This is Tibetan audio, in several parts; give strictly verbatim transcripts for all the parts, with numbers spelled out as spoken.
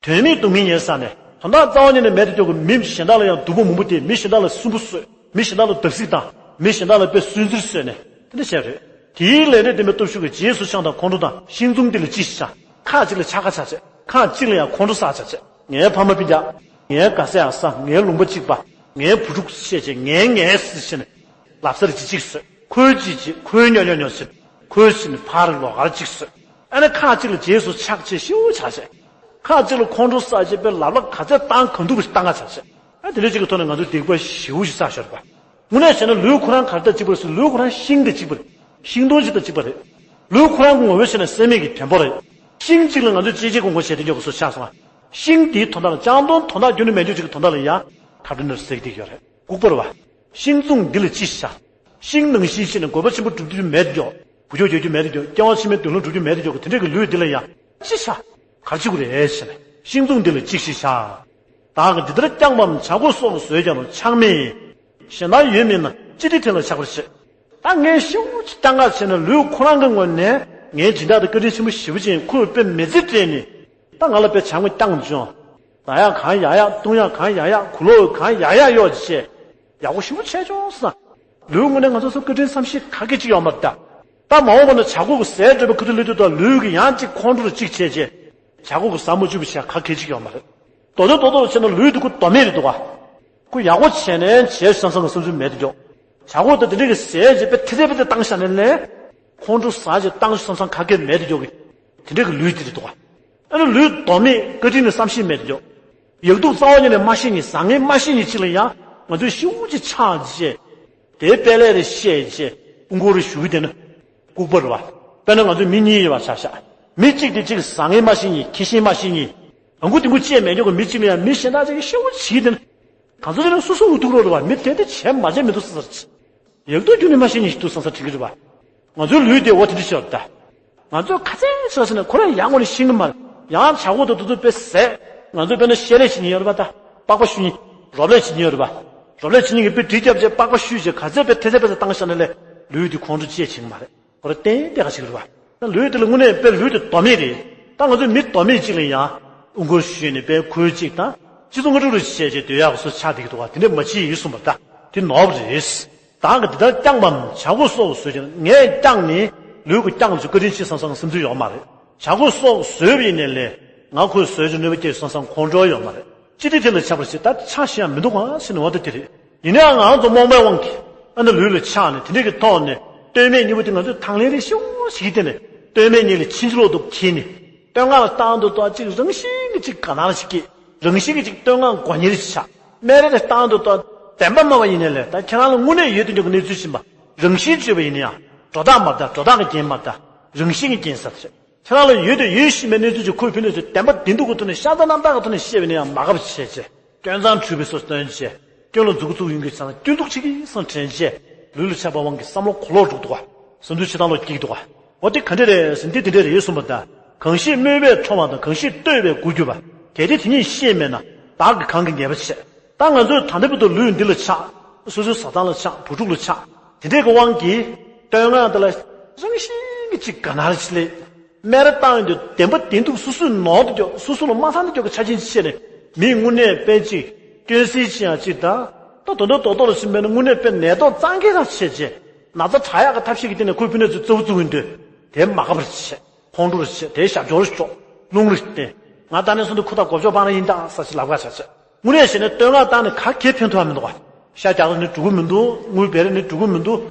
དོན་མེད་སྡུག་བསྔལ་ཉེར་བསགས་ནས་དོན་དག་རྩ་བ་ཉིད་ནས་མེད་དུ་འཇོག་གི། མི་གཞན་དག་ལ་ཡང་སྡུག་པོ་མང་པོ་སྟེར། མི་གཞན་དག་ལ་སུན་པོ་བཟོས། མི་གཞན་དག་ལ་བརྡབ་གསིག་བཏང་། མི་གཞན་དག་ལ་དཔེ་སུན་གཙེར་བཟོས་ནས་དེ་འདྲ་བྱས་རེད། དེའི་ལས་འབྲས་དེ་མིན་སྟོབས་ཤུགས་ཀྱིས་རྗེས་སུ་ཆང་དང་ཁོང་ཁྲོ་དང་ཤིང་འཛུམ་འདི་ལ་ཅི་ཞིག་བྱ། ཁ་གཅིག་ལ་ཆགས་ཁ་བྱ་བྱས། ཁ་གཅིག་ལ་ཡང་ཁོང་ཁྲོ་བསགས་བྱ་བྱས། ངའི་ཕ་མ་སྤུན་ཀྱག་ངའི་དགའ་སའི་ཨ་ས། ངའི་ལུང་པ་གཅིག་པ། ངའི་བུ་ཕྲུག་བཤད་བྱས། ངའི་ངའི་ཟེར་བྱས་ནས་ལབ་སར་ཅི་གཅིག་བཟོས། ཁོའི་ཅི་ཅི་ཁོའི་ཉོ་ཉོ་ཉོ་ཟེར། ཁོའི་ཕྱི་ནས་ཕར་ལོག་གར་གཅིག་བཟོས། ཨ་ནི་ཁ་གཅིག་ལ་རྗེས་སུ་ཆགས་བྱས་ཤིའུ་ཆགས་བྱས། ཁ་གཅིག་ལ་ཁོང་ཁྲོ་བསགས་བྱས་པའི་ལབ་ལ་ག་ཚད་བཏང་གང་ཐུབ་པ་ཞིག་བཏང་ག་ཆགས་བྱས། ཨ་དེ་འདྲ་ཅིག་གི་ཐོག་ནས་ང་ཚོས་སྡིག་པ་ཞེ་པོ་ཞིག་བསགས་ཤོར་བ། དངོས་གནས་བྱས་ན་ལུས་ཁོ་རང་ག་རེ་དང་གཅིག་པ་རེད་ཟེར། ལུས་ཁོ་རང་ཤིང་དང་གཅིག་པ་རེད། ཤིང་སྡོང་གཅིག་དང་གཅིག་པ་རེད། ལུས་ཁོ་རང་གི་ངོ་བོས་བྱས་ན་སྲེད་མེད་ཀྱི་བེམ་པོ་རེད། ཤིང་གཅིག་ལ་ང་ཚོས་ཅི་བྱེད་དགོངས་དགོངས་བྱས་དེ་མགྱོགས་སུ་ཆགས་སོང་ང་། ཤིང་དེའི་དོན་དག་ལ། ལྕང་སྡོང་དོན་དག་རྒྱུན་ནས་མེད་འཇོག་ཅིག་གི་དོན་དག་ལ་ཡང་ཐབས་འདྲ་འདྲ་ཟེར་གྱི་ཡོད་རེད། ལྐུགས་པ་རེད་བ། ཤིང་འཛུམ་འདི་ལ་ཅི་ཞིག་བྱ། ཤིང་ནང་བཞིན་བྱས་ནས་དགོས་པ་ཆེན་པོ་སྒྲུབ་རྒྱུ་མེད་དུ་འཇོག་བུ་ཆུང་རྒྱག་རྒྱུ་མེད་དུ་འཇོག་སྐྱེ་བ་ཕྱི་མའི་མདུན་ལམ་སྒྲུབ་རྒྱུ་མེད་དུ་འཇོག་གི་དེ་འདྲ་གི་ལུས་འདི་ལ་ཡང་ཅི་བྱ། ག་རེ་བྱེད་དགོས་རེད་ཟེར་ན། ཤིང་འཛུམ་འདི་ལ་ཅི་ཞིག་བྱ། བདག་གིས་འདི་ལྟར་བསྐྱངས་པའམ་བྱ་རྒོད་སོགས་ལ་བཟོས་ཀྱང་ཆགས་མེད། གཞན་དག་ཡོད་མིན་ན་ཅི་སྟེ་དེ་ལ་ཆགས་པར་བྱེད། ད་ངས་ཤིའུ་ཅིག་བསྐྱངས་ག་བྱས་ན་ལུས་ཁོ་རང་གི་ངོས་ནས་ངའི་སྦྱིན་བདག་དེ་བཀའ་དྲིན་ཆེན་པོ་ཞེ་པོ་ཅིག་ཡིན། ཁོས་དཔེ་མི་ཚེ་སྤྲད་ནས་ད་ང་ལ་དཔེ་བྱ་དངོས་བསྐྱངས་བྱུང་། ཟ་ཡག་གང་ཡག་ཡག་བཏུང་ཡག་གང་ཡག་ཡག་གོས་ལོག་གང་ཡག་ཡག་གཡོག་བྱས། ཡག་པོ་ཞེ་པོ་བྱས་བྱུང་ཟེར། ལུས་དངོས་གནས་ང་ཚོ་ཚོ་བཀའ་དྲིན་བསམ་ཤེས་ག་གེ་ཅིག་ཡོད་མ་རེད་ད། ད་མ་འོངས་པ་ན་བྱ་རྒོད་ཀྱི་ཟས་སྤྲད་པའི་ཁ་ཐུག་སླེབས་དུས་ད་ལུས་ཀྱི་ཡང་ཅིག་ཁོང་ཁྲོ་རུ་ཅིག་བྱས་བྱས། བྱ་རྒོད་ཀྱི་ཟ་མ་བཅུག་པ་བྱས་ག་གེ་ཅིག་ཡོད་མ་རེད། མདོར་ན་མདོར་མདོར་བྱས་ན་ལུས་འདི་ཁོ་དོ་མེད་རེད་འདུག་ག་ཁོ་ཡག་པོ་བྱས་ནས་བྱས་བསམ་བསམ་གྱི་བསམ་ཚུལ་མེད་དུ་འཇོག་བྱ་རྒོད་དང་དེ་འདྲ་གི་ཟས་བྱས་པའི་ཐེ་ཚེ་པེ་ཚེ་བཏང་བཞག་ནས་ལས། ཁོང་ཁྲོ་ཟ་བྱས་བཏང་བསམ་བསམ་ག་གེ་མེད་དུ་འཇོག་གི་དེ་འདྲ་གི་ལུས་དེ་རེད་འདུག་ག་ཨ་ནི་ལུས་དོ་མེད་བཀའ་དྲིན་ནི་བསམ་ཤེས་མེད་དུ་འཇོག་ཡག་སྡུག་རྩ་བ་ཉིད་ནས་མ་ཤེས་མཁན། བཟང་ངན་མ་ཤེས་མཁན་ཅིག་ལ་ཡང་ང་ཚོས་ཤུགས་ཀྱིས་ཕྱག་བྱས། དེའི་དཔེ་ལས་རེ་བཤད་བྱས་དབུ་སྐོར་རེ་ཞུ་གི་བསྡད་ན་ལྐུགས་པ་རེད་བ། དཔེར་ན་ང་ཚོས་མི་གཉིས་ཡོད་པ་ཆ་བཞག་མི་གཅིག་དེ་གཅིག་བཟང་ངན་མ་ཤེས་མཁན། ཁེ་ཤེས་མ་ཤེས་མཁན། ཨང་ཀུ་ཏིང་ཀུ་བཅད་མེད་མཁན་གྱི་མི་གཅིག་ལ་ཡང་མི་གཞན་དག་ཅིག་གིས་ཤུགས་བྱས་བསྡད་ན། གང་ཚོད་ཅིག་ན་སོ་སོ་འུ་ཐུག་རོགས་རེད་བ། མི་དེ་དེ་བྱས་མ་བྱས་མི་འདུག་ས་ས་རེད། ཡག་སྡུག་རྒྱུན་ནས་མ་ཤེས་མཁན་ཞིག་འདུག་བསམ་ས་དྲན་གྱི་རེད་བ། ང་ཚོའི་ལུས་དེ་འོ་དེ་འདྲ་ཞིག་རེད་ད། ང་ཚོས་ག་ཚད་ཆགས་ཟེར་ན་ཁོ་རང་ཡག་ངོ་ནས་ཤེས་ཀྱི་མ་རེད། ཡང་བྱ་རྒོད་དང་དེ་ཚོ་དཔེ་ཟས། ང་ཚོས་དཔེར་ན་བཤལ་ལས་བྱེད་མཁན་ཡོད་རེད་པ། ད་པགས་པ་བཤུ་མཁན། རོབ་ལས་བྱེད་མཁན་ཡོད་རེད་པ། རོབ་ལས་བྱེད་མཁན་གྱིས་དཔེ་གྲི་རྒྱབ་བྱས་པགས་པ་བཤུས་བྱས་ག་ཚད་དཔེ་ཐེ་ཚད་དཔེ་ཚད་བཏང་བཞག་ན་ལས་ལུས་དེ་ཁོང་ཁྲོ་ཅི་ཡང་བྱེད་ཀྱི་མ་རེད། ཁོ་རང་ཏན་ཏན་ག་ཞིག་རེད་པ། ད་ལུས་དེ་ལ་དངོས་གནས་དཔེ་ལུས་དེ་དོ་མེད་རེད། ད་ང་ཚོས་མི་དོ་མེད་ཅིག་ལ་ཡང་དབུ་སྐོར་ཞུས་ནས་དཔེ་ཁོལ་གཅིག་དང་སྤྱི་ཚོགས་སྔ་དྲོ་རུ་བྱས་བྱས་སྡོད་ཡག་སོ་ཆགས་བསྡད་ཀྱི་འདུག་ག་དེ་འདྲ་མ་བྱེད་ཡིན་གསུངས་པ། ད་དེ་ནོར་བ་རེད། བདག་གིས་འདི་ལྟར་བསྐྱངས་པའམ་བྱ་རྒོད་སོགས་ལ་བཟོས་ཀྱང་། ངས་བསྐྱངས་ནས་ལུས་ཀྱིས་བསྐྱངས་ཚུལ་བཀའ་དྲིན་ཆེ་བསམ་བསམ་སེམས་ཚོར་ཡོད་མ་རེད། བྱ་རྒོད་སོགས་བཟོས་པ་ཡིན་ནའི་ལས་ང་ཁོས་བཟོས་ཀྱང་གནོད་པ་སྐྱེལ་བསམ་བསམ་ཁོང་ཁྲོ་ཡོད་མ་རེད། ཅི་སྟེ་དེ་ལ་ཆགས་པར་བྱེད། ད་ཆགས་ཤེས་ཡག་མི་འདུག་ག་ཟེར་ནས་འོ་ད་དེ་རེད། ཡིན་ནའང་ང་ཚོ་རྨོངས་པའི་དབང་གིས་ཨ་ནི་ལུས་ལ་ཆགས་ནས་དེ་འདྲ་གི་ཐོག་ནས་ལྟོས་མེད་གཉིས་པོ་དེ་ང་ཚོས་དང་ལེན་རེ་ཞིབ་ཞིག་བྱས་ནས་ལྟོས་མེད་གཉིས་ལ་ཕྱིན་ཅི་ལོག་ཏུ་འཁྱེར་ནས། བསྟོད་བསྔགས་ལ་བཏང་དུས་ད་ཅིག་རང་བཞིན་གྱིས་ཅིག་དགའ་སྣང་ཞིག་སྐྱེས། རང་བཞིན་གྱིས་ཅིག་བསྟོད་བསྔགས་མགོ་གཉེར་ཞིག་ཆགས། སྨད་ར་རེ་བཏང་དུས་ད་བདེན་པ་སྨྲ་བ་ཡིན་ནའི་ལས། ད་ཁྱེད་རང་ལ་དངོས་གནས་ཡོད་དུ་འཇོག་གི་གནས་ཚུལ་ཞིག་ཡིན་པ། རང་བཞིན་བརྗོད་པ་ཡིན་ན་ཡང་སྒྲོ་བཏགས་མ་རེད་ད། སྒྲོ་བཏགས་ཀྱི་རྐྱེན་མ་རེད་ད། རང་བཞིན་གྱི་རྐྱེན་ཟེར་ཞིག་ཁྱེད་རང་ལ་ཡོད་དུ་ཡོད་བཞིན་པའི་གནས་ཚུལ་ཅིག་ཁོས་ཕུལ་ནས་ཚུལ་བདེན་པ་བདེན་སྡུག་གི་ཐོག་ནས་ཤ་ཚ་རྣམ་དག་གི་ཐོག་ནས་བཤད་པ་ཡིན་ན་ཡང་མ་དགའ་བ་བྱས་བྱས། སྐྱོན་མཚང་འཁྲུད་པའི་སོ་སྟོན་བྱས། སྐྱོན་ལ་མཛུབ་གུ་བཙུགས་ཡོང་གི་ཚང་སྐྱོན་འདུག་བྱེད་ཀྱི་སང་དྲན་བྱས། ལུས་ལ་ཆགས་པའི་དབང་གིས་བསམ་བློ་གོ་ལོག་འགྲོ་གི་འདུག་ག་བསམ་ཚུལ་བྱེད་སྟངས་ལོག་སྐྱེ་གི་འདུག་ག་འོ་དེ་ག་འདྲ་རེད་ཟེར་ན་དེ་དེ་འདྲ་རེད་གསུངས་པ་དང་། གང་ཞིག་སྨོད་པས་ཁྲོ་བ་དང་། གང་ཞིག་བསྟོད་པས་མགོ་འགྱུར་བ། གལ་ཏེ་དེ་ཉིད་ཤེས་མེད་ན། བདག་གིས་གང་གིས་ངེས་པར་བྱེད། ད་ང་ཚོས་ད་ལྟ་བར་དུ་ལུས་འདི་ལ་ཆགས། སོ་སོའི་བཟའ་ཚང་ལ་ཆགས། བུ་ཕྲུག་ལ་ཆགས། དེ་འདྲའི་གི་དབང་གིས་བསྟོད་བསྔགས་འདི་ལ་རང་བཞིན་གྱིས་ཅིག་དགའ་སྣང་ཞིག་སླེབས། སྨད་ར་བཏང་ཡོང་དུས་བདེན་པ་བདེན་སྡུག་སོ་སོས་ནོར་དུ་འཇོག་སོ་སོ་ལ་མ་ཚང་དུ་འཇོག་གི་ཆ་རྐྱེན་ཅིག་བྱས་ནས། མིས་དངོས་གནས་དཔེ་ཅིག་སྐྱོན་སེལ་ཅི་ཡང་ཅིག་དང་། ད་དོན་དག་རྡོག་རྡོག་ལ་ཕྱིན་པས་ན་དངོས་གནས་དཔེ་ནད་ཐོག་གཙང་ཁེལ་རང་བྱས་བྱས། ན་ཚ་དྲག་ཡག་གི་ཐབས་ཤེས་ཀྱི་སྟེང་ནས་ཁོས་ཕུལ་ནས་ཚུར་རྩ་བ་བཙུགས་ཡོང་དུས་དེ་མ་དགའ་བར་བྱས། ཁོང་ཁྲོ་རེ་བྱས། དེའི་ཞབས་འཇོག་རེ་ཞོག་རླུང་རེ་བསྟེན། ང་ད་ནས་བཟུང་དུ་ཁུ་ཐག་སྒོ་ཕྱོགས་སྤང་ར་ཡིན་ད་ཟེར་ཞིག་ལབ་ག་བྱས་བྱས། དངོས་གནས་བྱས་ན་བསྟོད་བསྔགས་བཏང་ནས་ག་གེ་ཕན་ཐོགས་ཡ་མི་འདུག་ག་ཤ་རྒྱགས་རེ་ནི་འགྲོ་གི་མི་འདུག་དངུལ་སྦས་རེ་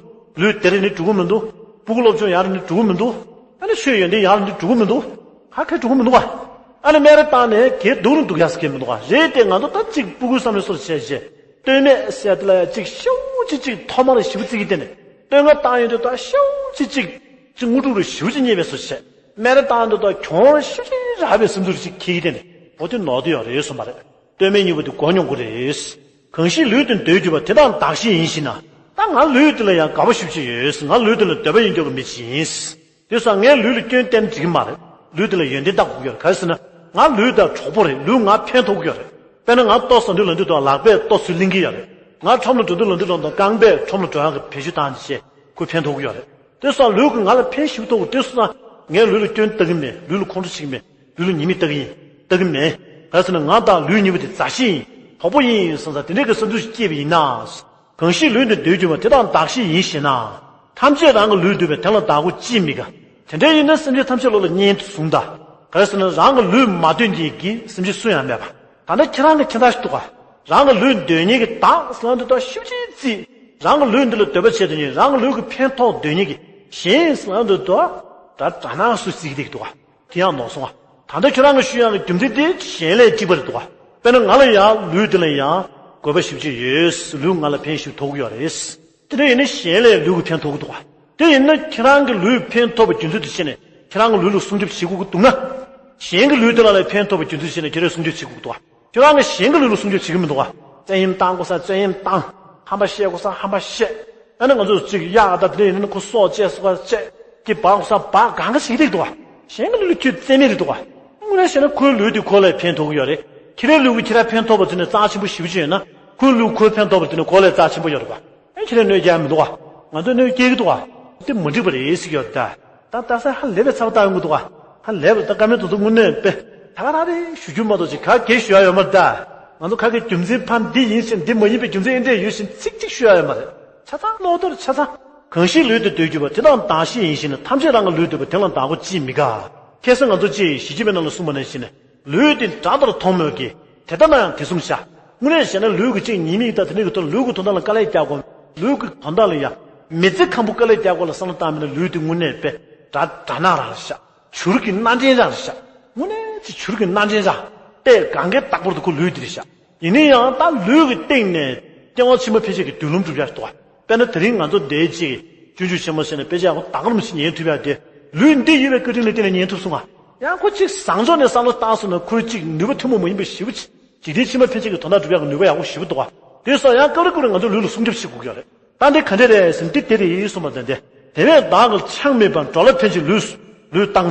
ནི་འགྲོ་གི་མི་འདུག་སྤུ་གུ་སློབ་སྦྱོང་ཡག་རེ་ནི་འགྲོ་གི་མི་འདུག་ཨ་ནི་ཆོས་ཡོན་ཏན་ཡག་རེ་ནི་འགྲོ་གི་མི་འདུག་ག་གེ་འགྲོ་གི་མི་འདུག་ག་ཨ་ནི་སྨད་ར་བཏང་ནས་གེ་སྡུག་རུ་འདུག་ཡག་ཟེར་གི་མི་འདུག་ག་རེད་དེ་ང་ཚོ་ད་ཅིག་སྤུ་གུའི་བསམ་བློའི་སོར་བྱས་བྱས། ལྟོས་མེད་ཟེར་དེ་ལ་ཅིག་ཤུགས་ཅིག་ཅིག་ཐོག་མར་ཞིབ་རྩིས་ཀྱི་སྟེང་ནས་བསྟོད་བསྔགས་བཏང་ཡོང་དུས་ད་ཤུགས་ཅིག་ཅིག་ཅིག་དངོས་གྲུབ་རུ་ཞུ་ཅིག་རྙེད་པའི་བཟོ་བྱས། སྨད་ར་བཏང་དུས་ད་གྱོང་ཤུགས་ཅིག་རག་པའི་སེམས་ཚོར་ཅིག་འཁྱེར་གྱི་སྟེང་ནས་འོ་དེ་ནོར་དུ་ཡོད་རེད་གསུངས་པ་རེད། ལྟོས་མེད་གཉིས་པོ་དེ་མགོ་སྙོམས་དགོས་རེད། གང་ཞིག་ལུས་དེར་འདོད་གྱུར་པ། དེ་དག་བདག་བཞིན་ཡིན་ཞེ་ན། ད་ང་ལུས་དེ་ལ་ཡང་དགའ་པོ་ཞེ་པོ་ཅིག་ཡོད། ང་ལུས་དེ་ལ་འདོད་པ་ཡོད་འཇོག་གི་མི་ཅིག་ཡིན། དེ་སོང་ངས་ལུས་ལ་སྐྱོན་བསྟན་འགྲིག་གི་མ་རེད། ལུས་དེ་ལ་ཡོན་ཏན་བལྟ་དགོས་ཀྱི་ཡོད་རེད། ག་རེ་ཟེར་ན། ང་ལུས་དང་གྲོགས་པོ་རེད། ལུས་ང་ཕན་ཐོགས་ཀྱི་ཡོད་རེད། དཔེར་ན་ང་ལྟོ་ཟ་དུས་ལ་འདུག་དང་ལག་པས་ལྟོ་ཚུར་ལེན་གྱི་ཡོད་རེད། ང་ཁྲོམ་ལ་འགྲོ་དུས་ལ་འདུག་དང་རྐང་པས་ཁྲོམ་ལ་འགྲོ་ཡག་གི་བེད་སྤྱོད་བཏང་བྱས་ཁོས་ཕན་ཐོགས་ཀྱི་ཡོད་རེད། དེ་སོང་ལུས་ཀྱིས་ང་ལ་ཕན་ཞིག་ཐོགས་ཀྱི། དེ་སོང་ངས་ལུས་ལ་སྐྱོན་བལྟ་གི་མེད། ལུས་ལ་ཁོང་ཁྲོ་བྱེད་ཀྱི་མེད། ལུས་ལ་ཉེས་དམིགས་བལྟ་གི་ཡིན། བལྟ་གི་མེད། ག་རེ་ཟེར་ན་ང་དང་ལུས་གཉིས་པོ་དེ་མཛའ་བཤེས་ཡིན། གྲོགས་པོ་ཡིན་བསམ་ས་དེ་འདྲའི་གི་བསམ་ཚུལ་ཞིག་སྐྱེས་པ་ཡིན་ན། གང་ཞིག་ལུས་འདི་འདོད་གྱུར་པ། དེ་དག་བདག་བཤེས་ཡིན་ཞེ་ན། ཐམས་ཅད་རང་གི་ལུས་འདོད་པས། དེ་ལ་བདག་གོ་ཅིས་མི་དགའ། དེ་འདྲ་ཡིན་ན་སེམས་ཅན་ཐམས་ཅད་བློ་ལ་གཉེན་དུ་བཟུང་དང་། ག་རེ་ཟེར་ན་རང་གི་ལུས་མ་འདོད་མཁན་གྱི་སེམས་ཅན་སུ་ཡང་མེད་པ། ད་ནི་ཁྱེད་རང་གི་ཁྱེད་ལྟ་ཞིག་འདུག་ག་རང་གི་ལུས་འདོད་མཁན་གྱི་བདག་ཟེར་ན་འདོད་དོ་ཤུགས་ཆེ་བརྩིས། རང་གི་ལུས་འདི་ལ་འདོད་པ་བྱེད་དོ་ཉིད་རང་གི་ལུས་ཀྱི་ཕན་ཐོགས་འདོད་མཁན་གྱི་གཞན་ཟེར་ན་འདོད་དོ་དགྲ་དགྲ་ནག་སུ་བརྩི་གི་འདུག་ག་དེ་ཡང་ནོར་སོང་ང་། ད་ལྟ་ཁྱོད་རང་གི་ཞུ་ཡག་གི་རྒྱུ་མཚན་དེ་གཞན་ལས་གཅིག་པ་རེད་འདུག་ག་དཔེར་ན་ང་ལ་ཡང་ལུས་འདི་ལ་ཡང་དགོས་པ་ཞེ་པོ་ཅིག་ཡོད། ལུས་ང་ལ་ཕན་ཞིག་ཐོགས་ཀྱི་ཡོད་རེད། དེ་འདྲ་ཡིན་ན་གཞན་ལས་ལུས་ཀྱི་ཕན་ཐོགས་ཀྱི་འདུག་ག་དེ་ཡིན་ན་ཁྱེད་རང་གི་ལུས་ཕན་ཐོགས་པའི་རྒྱུ་མཚན་དུ་བྱས་ནས་ཁྱེད་རང་གི་ལུས་ལ་སྲུང་སྐྱོབ་བྱེད་དགོས་ཀྱི་འདུག་ན། གཞན་གྱི་ལུས་དེ་ལ་ལས་ཕན་ཐོགས་པའི་རྒྱུ་མཚན་དུ་བྱས་ནས་ཁྱེད་རང་སྲུང་སྐྱོབ་བྱེད་དགོས་ཀྱི་འདུག་ག་ཁྱེད་རང་གི་གཞན་གྱི་ལུས་ལ་སྲུང་སྐྱོབ་བྱེད་ཀྱི་མི་འདུག་ག་བཙན་གཡེམ་བཏང་དགོས་ས་བཙན་གཡེམ་བཏང་། ཧམ་པ་བཤད་དགོས་ས་ཧམ་པ་བཤད། ཨ་ནི་ང་ཚོ་གཅིག་གཡག་ད་དེ་འདྲ་ཡིན་ན་ཁོ་སྲོག་བཅད་སྲོག་བཅད། ཀྱི་འབག་དགོས་ས་འབག་གང་ག་བྱེད་ཀྱི་འདུག་ག་གཞན་གྱི་ལུས་ཁྱོད་བཙན་གནས་རེད་འདུག་ག་དངོས་གནས་བཤད་ན་ཁོའི་ལུས་དེ་ཁོ་ལ་ཕན་ཐོགས་ཀྱི་ཡོད་རེད། ཁྱེད་རའི་ལུས་ཀྱིས་ཁྱེད་ར་ཕན་ཐོགས་པ་དེ་ནི་རྩ་ཆེན་པོ་ཞེ་པོ་ཅིག་ཡོད་ན། ཁོའི་ལུས་ཁོའི་ཕན་ཐོགས་པ་དེ་ནི་ཁོ་ལས་རྩ་ཆེན་པོ་ཡོད་རེད་པ། ཨེ་ཁྱེད་རས་གནོད་སྐྱེལ་མི་འདུག་ག་ང་ཚོས་གནོད་སྐྱེལ་གྱི་འདུག་ག་དེ་མ་འགྲིག་པ་རེད་ཟེར་གྱི་ཡོད་རེད་ད། ད་ལྟ་ས་ཧ་ལས་པའི་ཚ་བ་བཏང་ཡོང་གི་འདུག་ག་ཧ་ལས་པ་ད་བཀའ་མོལ་དེ་ཚོ་དངོས་གནས་དཔེ་ད་ག་རང་རེད་ཞུ་རྒྱུ་མ་གཏོགས་ཅིག་ག་གེ་ཞུ་ཡ་ཡོད་མ་རེད་ད། ང་ཚོ་ཁ་གི་རྒྱུ་མཚན་ཕར་འདི་ཡིན་ཞིང་འདི་མ་ཡིན་པའི་རྒྱུ་མཚན་ཨེ་འདྲས་ཡོད་བཞིན་ཚིག་གཅིག་ཞུ་ཡ་ཡོད་མ་རེད། ཆ་ཚང་གློག་རྡོལ་ཆ་ཚང་། གང་ཞིག་ལུས་འདི་འདོད་གྱུར་པ། དེ་དག་བདག་བཤེས་ཡིན་ཞེ་ན། ཐམས་ཅད་རང་གི་ལུས་འདོད་པས། དེ་ལ་བདག་གོ་ཅིས་མི་དགའ། ཁ་སང་ང་ཚོ་ཅིག་ཞི་བྱེད་པའི་ནང་ལ་གསུངས་པ་ནང་བཞིན་ནས། ལུས་འདི་དགྲ་ལྟར་མཐོང་མོད་ཀྱི། དེ་ལྟ་ན་ཡང་དེ་བསྲུང་བྱ། དངོས་གནས་བྱས་ན་ལུས་ཀྱི་ཅིག་ཉེས་དམིགས་དང་དེ་འདྲ་གི་ཐོག་ལུས་ཀྱི་དོན་དག་ལ་དཀའ་ལས་རྒྱག་དགོས། ལུས་ཀྱི་དོན་དག་ལ་ཡང་མི་ཚེ་གང་པོ་དཀའ་ལས་རྒྱག་དགོས་ལ་བསམ་བློ་བཏང་མིན་ན་ལུས་འདི་དངོས་གནས་དཔེ་དགྲ་དགྲ་ནག་རང་ལ་བཞག་བྱུར་གྱི་སྣ་འདྲེན་རང་ལ་བཞག་དངོས་གནས་ཅིག་བྱུར་གྱི་སྣ་འདྲེན་རང་། ལྟས་གང་གའི་བདག་པོ་དེ་ཁོ་ལུས་འདི་རེད་བཞག་ཡིན་ན་ཡང་ད་ལུས་ཀྱི་སྟེང་ནས་སྐྱེ་བ་ཕྱི་མ་ཕན་ཆད་ཀྱི་མདུན་ལམ་སྒྲུབ་ཡག་ཏོ། དཔེར་ན་དེ་རིང་ང་ཚོ་འདིའི་ཅིག་སྤྱོད་འཇུག་ཆེན་མོ་བྱས་ནས་དཔེ་ཆ་ཡག་པོ་དག་རུམ་ཞིག་ཉན་ཐུབ་ཡག་དེ་ལུས་འདི་ཡོད་པའི་བཀའ་དྲིན་ལ་བརྟེན་ནས་ཉན་ཐུབ་སོང་ང་། ཡང་ཁོ་ཅིག་བཟང་ཕྱོགས་ནས་བསམ་བློ་བཏང་སོང་ན་ཁོའི་ཅིག་ནུས་པ་ཐུན་མོང་མ་ཡིན་པ་ཞེ་པོ་ཅིག་འཇིག་རྟེན་ཕྱི་མ་ཕན་ཆད་ཀྱི་དོན་དག་སྒྲུབ་ཡག་གི་ནུས་པ་ཡག་པོ་ཞེ་པོ་འདུག་ག་དེ་སོགས་ཡང་སྐབས་རེ་སྐབས་རེ་ང་ཚོ་ལུས་ལ་སྲུང་སྐྱོབ་བྱེད་དགོས་ཀྱི་རེད། ད་འདི་ག་འདྲས་རེད་ཟེར་ན་འདི་དེ་རེད་གསུངས་པ་དང་འདི། དེ་བས་བདག་གིས་ཆགས་མེད་པར། འགྲོ་ལ་ཕན་ཕྱིར་ལུས་ལུས་བཏང་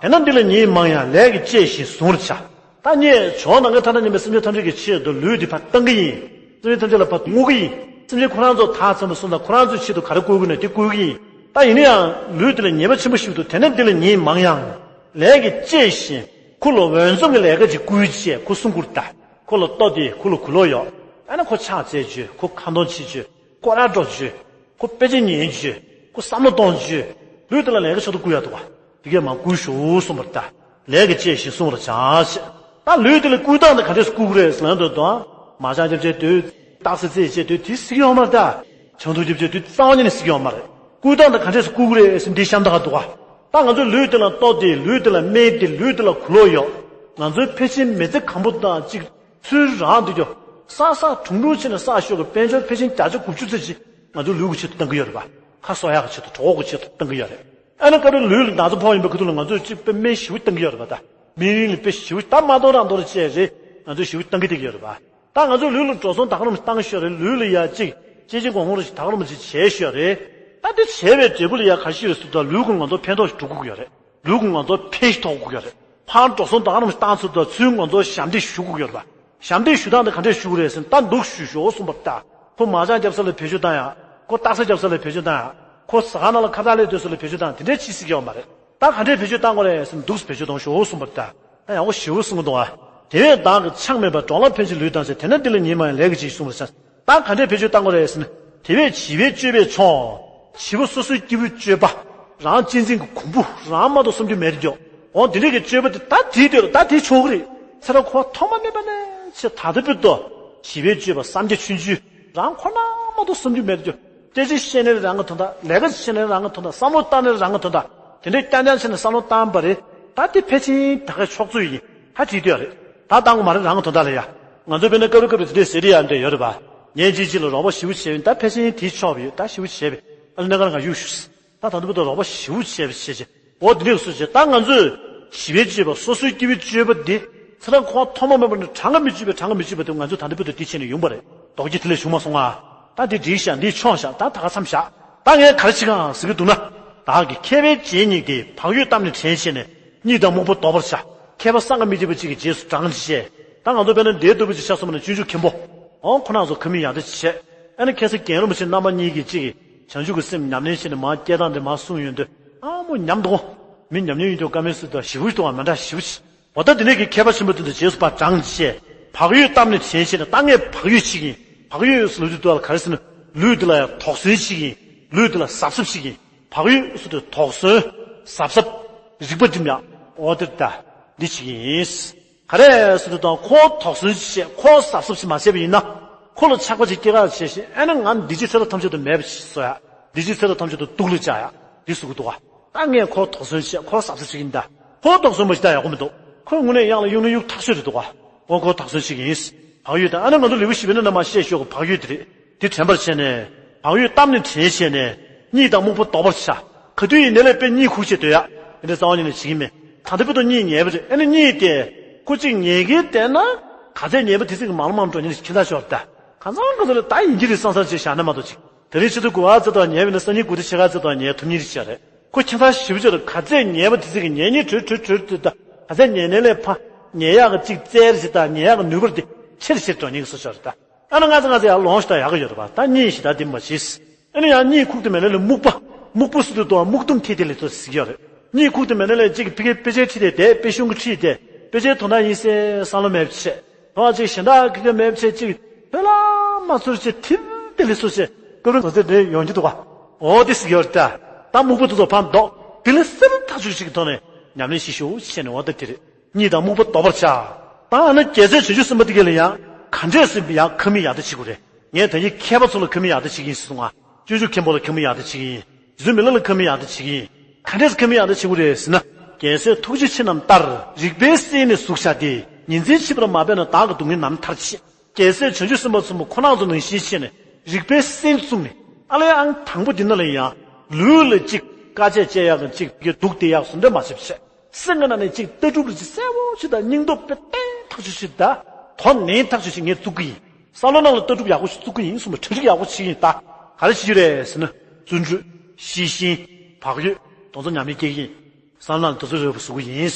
བྱ། དེས་ན་འདི་ལ་ཉེས་མང་ཡང་། ལས་ཀྱིས་བཅད་ཞིང་བསྲུང་བར་བྱ། ད་ངས་ཇོ་བོ་ནམ་མཁའི་མཐའ་དང་མཉམ་པའི་སེམས་ཅན་ཐམས་ཅད་ཀྱི་ཆེད་དུ་ལུས་འདི་ཕར་བཏང་གི་ཡིན། སེམས་ཅན་ཐམས་ཅད་ལ་ཕར་བསྔོ་གི་ཡིན། སེམས་ཅན་ཁོ་རང་ཚོ་ཐག་ཚང་བ་སོང་ཙང་ཁོ་རང་ཚོའི་ཆེད་དུ་ག་རེ་བསྐུལ་གི་ན་དེ་བསྐུལ་གི་ཡིན། ད་ཡིན་ན་ཡང་ལུས་འདི་ལ་ཉེས་པ་ཆེན་པོ་ཞིག་འདུག་དེས་ན་འདི་ལ་ཉེས་མང་ཡང་། ལས་ཀྱིས་བཅད་ཞིང་། ཁོ་ལ་འོས་འཚམ་གྱི་ལས་ཀ་ཅིག་བསྐུལ་བྱས་ཁོ་སྲུང་བསྐུར་ད། ཁོ་ལ་ལྟོ་དེ་ཁོ་ལ་གོས་ལོག་གཡོག་ཨ་ན་ཁོ་ཕྱག་འཚལ་བྱོས། ཁོ་ཁ་འདོན་བྱེད་བྱོས། ཁོ་ར་སྤྲོད་བྱོས། ཁོ་དཔེ་ཆ་ཉན་བྱོས། ཁོ་བསམ་བློ་གཏོང་བྱོས། ལུས་དེ་ལ་ལས་ཀ་ཆེད་དུ་བསྐུལ་ཡ་འདུག་ག་དེ་གས་མ་བསྐུལ་ཤོག་གསུངས་པར་ལྟ། ལས་ཀྱིས་བཅད་ཞིང་བསྲུང་བར་བྱ་ཞེས། ད་ལུས་དེ་ལ་བསྐུལ་སྟངས་དེ་ག་འདྲས་སུ་བསྐུལ་དགོས་རེད་ཟེར་ན་འདོད་དོ། མ་ཅང་རྒྱབ་བྱས་སྡོད། རྟགས་གསལ་རྩེད་བྱས་སྡོད་དེ་སྲིད་ཀྱི་ཡོད་མ་རེད་ད། ཆང་འཐུང་རྒྱབ་བྱས་སྡོད་རྩ་བ་ཉིད་ནས་སྲིད་ཀྱི་ཡོད་མ་རེད། བསྐུལ་སྟངས་དེ་ག་འདྲས་སུ་བསྐུལ་དགོས་རེད་ཟེར་འདི་གཤམ་དག་འདུག་ག་ད་ང་ཚོའི་ལུས་དེ་ལ་ལྟོ་དེ་ལུས་དེ་ལ་མེ་དེ་ལུས་དེ་ལ་གོས་ལོག་གཡོག་ང་ཚོའི་ཕལ་ཆེར་མི་ཚེ་གང་པོ་དང་གཅིག་ཚུར་རང་དུ་རྒྱོ། ས་ས་གྲུང་གྲུང་བྱས་ནས་ས་ཤོར་གི་དཔལ་འབྱོར་ཕལ་ཆེར་བརྒྱ་ཆ་དགུ་བཅུ་ཙམ་ཞིག་ང་ཚོའི་ལུས་ཀྱི་ཆེད་དུ་བཏང་གི་ཡོད་རེད་པ། ཁ་གསོ་ཡག་གི་ཆེད་དུ་གྲོད་ཁོག་གི་ཆེད་དུ་བཏང་གི་ཡོད་རེད། ཨ་ནི་སྐབས་རེ་ལུས་ལ་ན་ཚ་ཕོག་ཡིན་པའི་ཁ་ཐུག་ལ་ང་ཚོས་གཅིག་དཔེ་སྨན་ཞེ་པོ་བཏང་གི་ཡོད་རེད་པ་ད། སྨན་རིན་ལ་དཔེ་ཞེ་པོ་ད་མ་གཏོང་རང་གཏོང་རེ་བྱས་རེད་ང་ཚོས་ཞེ་པོ་བཏང་གི་བསྡད་ཀྱི་ཡོད་རེད་པ། ད་ང་ཚོས་ལུས་ལ་འགྲོ་སོང་དག་རུམ་བཏང་ཤོར་རེད་ལུས་ལ་ཡ་གཅིག་གཅེས་གཅེས་གོང་གོང་རེ་ཞིག་དག་རུམ་ཞིག་བྱས་ཤོར་རེད། ད་འདི་བྱས་པའི་འབྲས་བུ་ལ་ཡ་ག་ཤི་རེད་ཟེར་ད་ལུས་ཀྱི་ང་ཚོ་ཕན་ཐོགས་ཤིག་འགྲོ་དགོས་ཀྱི་ཡོད་རེད། ལུས་ཀྱི་ང་ཚོ་ཕན་ཞིག་ཐོགས་དགོས་ཀྱི་རེད། ཕར་འགྲོ་སོང་དག་རུམ་བཏང་ཚུལ་དང་ཚུར་ང་ཚོ་ཞབས་འདེགས་ཞུ་དགོས་ཀྱི་རེད་པ། ཞབས་འདེགས་ཞུ་སྟངས་དེ་ག་འདྲས་ཞུ་དགོས་རེད་ཟེར་ན་ད་འདུག་ཞུ་ཞོག་གསུངས་པ་ལྟ། ཁོ་མ་ཅང་རྒྱབ་ས་ལ་བེད་སྤྱོད་བཏང་ཡ། ཁོ་རྟགས་གསལ་རྒྱབ་ས་ལ་བེད་སྤྱོད་བཏང་ཡ། ཁོ་ཟ་ཁང་ནང་ལ་ཁ་བཏགས་ལས་སྡོད་ས་ལ་བེད་སྤྱོད་བཏང་དེ་འདྲས་ཅིག་སྲིད་ཀྱི་ཡོད་མ་རེད། ད་ག་འདྲས་བེད་སྤྱོད་བཏང་དགོས་རེད་ཟེར་ན་འདུག་སེ་བེད་སྤྱོད་གཏོང་ཤོག་གསུངས་པ་ལྟ། ད་ཡག་པོ་ཞེ་པོ་གསུངས་འདུག་ཨ། དེ་བས་བདག་གིས་ཆགས་མེད་པར། འགྲོ་ལ་ཕན་ཕྱིར་ལུས་བཏང་ཟེར། དེས་ན་འདི་ལ་ཉེས་མང་ཡང་། ལས་ཀྱིས་བཅད་ཞིང་བསྲུང་བར་བྱ། ད་ག་འདྲས་བེད་སྤྱོད་བཏང་དགོས་རེད་ཟེར་ན། དེ་བས་བྱིས་པའི་སྤྱོད་པས་ཆོག་བྱིས་པ་སོ་སོའི་སྐྱེ་བོའི་སྤྱོད་པ། རང་གཅེས་འཛིན་གྱི་གོང་བུ་རང་མ་གཏོགས་བསམ་རྒྱུ་མེད་དེ་འགྱོ། འོ་འདི་འདྲས་ཀྱི་སྤྱོད་པ་དེ་ད་དེའི་དུས་ལ་ད་དེ་ཆོག་གི་རེད། ཚེ་རབས་འཁོར་བ་ཐོག་མ་མེད་པ་ནས་བྱས་ད་ལྟ་བར་དུ་བྱིས་པའི་སྤྱོད་པ་བསམ་གྱིས་ཆུད་ཟོས་རང་ཁོ་ན་མ་གཏོགས་བསམ་རྒྱུ་མེད་དེ་འགྱོ། སྐད་ཆ་བཤད་ནའི་རང་གི་དོན་དག་ལས་ཀ་བྱེད་ནའི་རང་གི་དོན་དག་བསམ་བློ་བཏང་ནའི་རང་གི་དོན་དག་དེ་འདྲའི་རྐྱང་རྐྱང་བྱས་ནས་བསམ་བློ་བཏང་པ་རེད། ད་དེ་ཕལ་ཆེར་ད་གའི་ཆོག་ཚུལ་ཡིན། ཧ་ཅིག་ལྟོས་རེད། ད་བཏང་གི་མ་རེད་རང་གི་དོན་དག་ལ་ཡ། ང་ཚོ་དཔེར་ན་སྐབས་རེ་སྐབས་རེ་དེ་འདྲའི་ཟེར་ཡ་འདྲ་ཡོད་རེད་པ། ངས་གཅིག་གཅིག་ལ་རོགས་པ་ཞེ་པོ་བྱས་ཡིན་ད་ཕལ་ཆེར་དེའི་ཆོག་པ་ཡོད་ད་ཞེ་པོ་བྱས་པས་ཨ་ལ་གནད་འགག་ལ་ང་གཡུག་ཞུ། ད་ད་ལྟ་བར་དུ་རོགས་པ་ཞེ་པོ་བྱས་པ་བྱས་བྱས་འོ་དེ་འདྲས་སུ་བྱས་ད་ང་ཚོས་བྱིས་པའི་སྤྱོད་པ་སོ་སོའི་སྐྱེ་བོའི་སྤྱོད་པ་འདི་ཚེ་རབས་འཁོར་བ་ཐོག་མ་མེད་པ་ནས་གྲངས་ཀ་མི་གཅིག་པའི་གྲངས་ཀ་མི་གཅིག་པ་དེ་ང་ཚོས་ད་ལྟ་བར་དུ་དེ་བྱས་ནས་ཡོང་པ་རེད། རྡོ་རྗེ་ཐེག་ལེ་བྱུང་མ་སོང་ང་། ད་འདི་འགྲིག་ཤག་འདི་ཆོག་ཤག་ད་ད་ག་མཚམས་བཞག་ད་ངས་ག་རེ་བྱེད་གང་ཟེར་གི་འདུག་ན། བདག་གིས་མཁས་པའི་རྗེས་བསྙེགས་ཏེ། བག་ཡོད་གཏམ་ནི་དྲན་བྱས་ནས། གཉིད་དང་སྨུག་པ་ལྡོག་པར་བྱ། མཁས་པ་བསམ་གྱིས་མི་ཁྱབ་པ་གཅིག་གི་རྗེས་སུ་འབྲང་ཞེས། ད་ང་ཚོ་དཔེར་ན་འདིའི་ལྟ་བུ་ཅིག་ཆ་བཞག་པ་ན་སྤྱོད་འཇུག་མཁན་པོ། འོ་ཁོ་རང་ཚོ་ཁ་མིག་ཡར་ལྟ་བྱས། ཨ་ནི་ཁ་སང་རྒན་རིན་པོ་ཆེ་རྣམ་པ་གཉིས་ཀྱིས་གཅིག་གིས་བྱང་ཆུབ་ཀྱི་སེམས་ཉམས་ལེན་བྱས་ནས་མར་སྐྱེལ་སྟངས་དེ་མར་གསུངས་ཡོང་དུས་ཨ་མོ་ཉམས་འདུག་གོ། མི་ཉམས་ལེན་ཡོད་དུས་བཀའ་མོལ་སུ་དང་ཞེ་པོ་ཞིག་འདུག་ག་མི་འདྲ་ཞེ་པོ་ཞིག་འོ་ད་འདི་ནས་ཀྱི་མཁས་པ་ཆེན་པོ་དེ་ཚོ་རྗེས་སུ་ཕར་འབྲངས་བྱས། བག་ཡོད་གཏམ་ནི་དྲན་བྱས་ནས། ད་ངས་བག་ཡོད་ཅིག་ཡིན། བག་ཡོད་ཟེར་ལབ་དུས་ལ་ག་རེ་ཟེར་ན། ལུས་འདི་ལ་ཡང་དོགས་ཟོན་ཅིག་ཡིན། ལུས་འདི་ལ་གཟབ་གཟབ་ཅིག་ཡིན། བག་ཡོད་ཟེར་དུས་དོགས་ཟོན། གཟབ་གཟབ། རིག་པ་སྒྲིམ་ཡག་འོ་དེ་ད་འདི་ཅིག་ཡིན། ག་རེ་ཟེར་དུས་དང་། ཁོ་དོགས་ཟོན་ཅིག་བྱས། ཁོ་གཟབ་གཟབ་ཅིག་མ་བྱས་པ་ཡིན་ན། ཁོ་ལ་ཆགས་པ་ཅིག་སྐྱེ་ག་བྱས་ཤིང་། ཨ་ནི་ང་འདི་ཅི་ཚེ་རབས་ཐམས་ཅད་དུ་མེད་པ་ཞིག་བཟོ་ཡག་འདི་ཅི་ཚེ་རབས་ཐམས་ཅད་དུ་སྡུག་ལ་བཅག་ཡག་འདི་བཟོ་གི་འདུག་ག་ད་ངས་ཁོ་དོགས་ཟོན་བྱས། ཁོ་གཟབ་གཟབ་བྱེད་ཀྱིན་གདའ། ཁོ་དོགས་ཟོན་མ་བྱེད་ད་ཡག་པོ་མི་འདུག་ཁོས་དངོས་གནས་གཡང་ལ་གཡུག་ན་གཡུག་ཐག་ཆོད་རེད་འདུག་ག་འོ་ཁོ་དོགས་ཟོན་བྱེད་ཀྱི་ཡིན། བག་ཡོད་དང་། ཨ་ནི་ང་ཚོ་ལེའུ་བཞི་པའི་ནང་ན་མ་བཤད་ཤོག་གི་བག་ཡོད་དེ་རེད། དེ་དྲན་པར་བྱས་ནས། བག་ཡོད་གཏམ་ནི་དྲན་བྱས་ནས། གཉིད་དང་རྨུགས་པ་ལྡོག་པར་བྱ། ག་དུས་ཡིན་ནའི་ལས་དཔེ་གཉིད་ཁུག་བྱས་སྡོད་ཡག་དེ་འདྲ་རྩ་བ་ཉིད་ནས་བྱེད་ཀྱི་མེད། ད་ལྟ་བར་དུ་གཉིད་ཉལ་བ་རེད། ཨ་ནི་གཉིད་དེ། ཁོ་གཅིག་ཉལ་གིན་བསྡད་ན། ག་ཚད་ཉལ་བ་དེ་ཚོ་གི་མང་ལ་མང་འགྲོ་ཉེན་ཁྱད་མཚར་ཤོར་ད། གང་ཚང་གང་ཚང་ལ་ད་ཡིན་གྱི་རེད་བསམ་བསམ་བྱས་བཞག་ན་མ་གཏོགས་ཅིག་དེ་རིང་ཕྱི་དྲོ་དགུ་པ་ཙམ་དང་ཉལ་བ་ཡིན་ན། སང་ཉིན་དགུ་དང་ཕྱེད་ཀ་ཙམ་དང་ཉལ་ཐུབ་ཉེན་རེད་ཤག་རེད། ཁོ་ཁྱད་མཚར་ཞེ་པོ་ཅིག་རེད། ག་ཚད་ཉལ་བ་དེ་ཚོ་གི་ཉལ་གཉིད་དྲོད་དྲོད་དྲོད་དྲོད་ད། ག་ཚད་ཉལ་ནའི་ལས་ཕར། ཉལ་ཡག་གི་གཅིག་རྩལ་ཞིག་དང་། ཉལ་ཡག་གི་ནུས་པ་དེ་ཆེར་ཆེར་འགྲོ་ཉེན་གྱི་བཟོ་ཤོར་ད། ཨ་ནི་ང་ཚོ་ང་ཚོ་ཡར་ལོངས་ཤིག་ད་ཡག་གི་ཡོད་རེད་པ། ད་གཉིད་ཞིག་ད་འདི་མ་བྱེད། ཨ་ནི་ཡང་གཉིད་ཁུག་དུ་མེད་ནའི་ལས་རྨུགས་པ། རྨུགས་པ་ཟེར་དུས་དང་། རྨུགས་དུམ་ཐིག་དེ་ལ་ཚོ་ཟེར་གྱི་ཡོད་རེད། གཉིད་ཁུག་དུ་མེད་ནའི་ལས་གཅིག་ཕ་གིའི་དཔེ་ཆའི་ཁྲིད་དེ་བསྡད། དཔེ་གཞུང་གི་ཁྲིད་དེ། དཔེ་ཆའི་དོན་དག་ཡིན་སྲིད་བསམ་བློ་མེད་པ་བྱས། དོན་དག་ཅིག་གཞན་དག་གི་མེད་པ་བྱས། གཅིག་ཕེ་ལ་མ་ཚོར་བྱས། ཐིམ་དེ་ལ་ཚོར་བྱས། སྐབས་རེ་ཚོར་ཚད་དེ་ཡོང་རྒྱུ་འདུག་ག་འོ་དེ་ཟེར་གྱི་ཡོད་རེད་ད། ད་རྨུགས་པ་དེ་ཚོ་ཕར་ལྡོག་དེ་ལས་སེམས་ཐག་ཆོད་ཅིག་གི་ཐོག་ནས་ཉམས་ལེན་བྱེད་ཤོག་བྱས་ནས། འོ་ད་དེ་རེད། གཉིད་དང་རྨུགས་པ་ལྡོག་པར་བྱ། ད་ཨ་ནི་རྒྱལ་སྲས་བྱང་ཆུབ་སེམས་དཔའ་དེ་ག་ལ་ཡང་ག་འདྲས་སེ་ཡང་ཁ་མིག་ཡར་ལྟ་བྱེད་དགོས་རེད། ངས་ད་གིན་མཁས་པ་ཚོ་ལ་ཁ་མིག་ཡར་ལྟ་བྱེད་ཀྱི་ཡིན་ཟེར་སོང་ང་། སྤྱོད་འཇུག་མཁན་པོ་ལ་ཁ་མིག་ཡར་ལྟ་བྱེད་ཀྱི་ཡིན། རྗེ་བཙུན་མི་ལ་ལ་ཁ་མིག་ཡར་ལྟ་བྱེད་ཀྱི་ཡིན། ག་འདྲས་སེ་ཁ་མིག་ཡར་ལྟ་བྱེད་དགོས་རེད་ཟེར་ན། རྒྱལ་སྲས་ཐུགས་རྗེ་ཆེ་རྣམས་ལྟར། རིག་པའི་སེམས་ནི་གཟུགས་བྱ་སྟེ། ཉིན་མཚན་ཕྱེད་པར་མ་འབད་ན། བདག་གི་སྡུག་བསྔལ་ནམ་མཐར་ཕྱིན། རྒྱལ་སྲས་བྱང་ཆུབ་སེམས་དཔའ་ཚོ་མོ་ཁོ་རང་ཚོ་ནང་བཞིན་བྱས་ནས་རིག་པའི་སེམས་བཙུགས་ནས། ཨ་ལས་ཨང་དང་པོ་འདི་ནང་ལ་ཡང་ལུས་ལ་གཅིག་དཀའ་སྤྱད་བྱེད་ཡག་གི་གཅིག་གི་སྡུག་དེ་ཡག་བཟོ་འདྲ་མ་བྱེད་པ་བྱས། སེམས་ཀྱི་ནང་ནས་གཅིག་ལྟ་གྲུབ་ལ་གཅིག་གསལ་པོ་ཞིག་དང་། སྙིང་སྟོབས་དཔེ་བརྟན་ཐག་ཆོད་ཞིག་དང་། དོ་ནན་ཐག་ཆོད་ཞིག་ངས་བཙུགས་ཀྱི་ཡིན། བསམ་བློ་ནང་ལ་ལྟ་གྲུབ་ཡག་པོ་ཞིག་བཙུགས་ཀྱི་ཡིན་གསུངས་པ། གྲ་སྒྲིག་ཡག་པོ་བྱེད་ཀྱི་ཡིན། ད་ག་རེ་བྱེད་རྒྱུ་རེད་ཟེར་ན། བརྩོན་འགྲུས། ཤེས་བཞིན། བག་ཡོད། དེ་ཚོ་ཉམས་ལེན་སྐྱེལ་གྱི་ཡིན། བསམ་བློ་ནང་ལ་དེ་ཚོ་རེ་བ་བཟོ་གི་ཡིན།